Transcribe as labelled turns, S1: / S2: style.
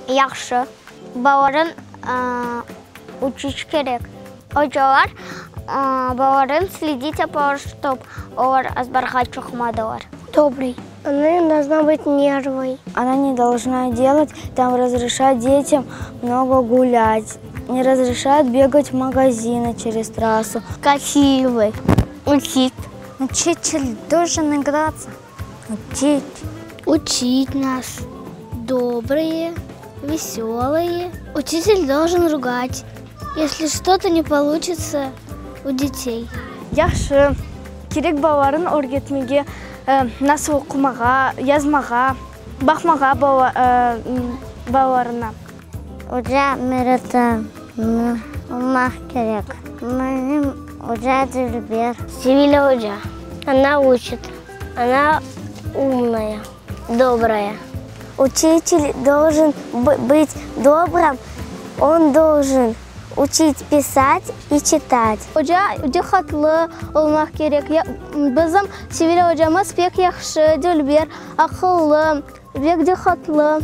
S1: Yahşı. Balaların uçiç kerek. Ocalar balaların sledit yapalar, ştob olar azbarğa çıqmadılar.
S2: Dobrıy. Она не должна быть нервой.
S3: Она не должна делать, там разрешать детям много гулять. Не разрешает бегать в магазины через трассу.
S2: Красивый. Учить.
S4: Учитель должен играться. Учить.
S2: Учить нас. Добрые, веселые. Учитель должен ругать, если что-то не получится у детей.
S5: Yahşı, kerek balaların örgetmege, nasıl oqumağa, yazmağa, baqmağa balalarına.
S1: Oca meraqlı olmaq kerek. Menim oca dülber.
S2: Sevilâ oca. Она учит. Она умная, добрая.
S1: Учитель должен быть добрым, он должен учить писать и читать.
S2: Oca diqqatlı olmaq kerek. Bizim Sevilâ ocamız pek yahşı, dülber, aqıllı, pek diqqatlı.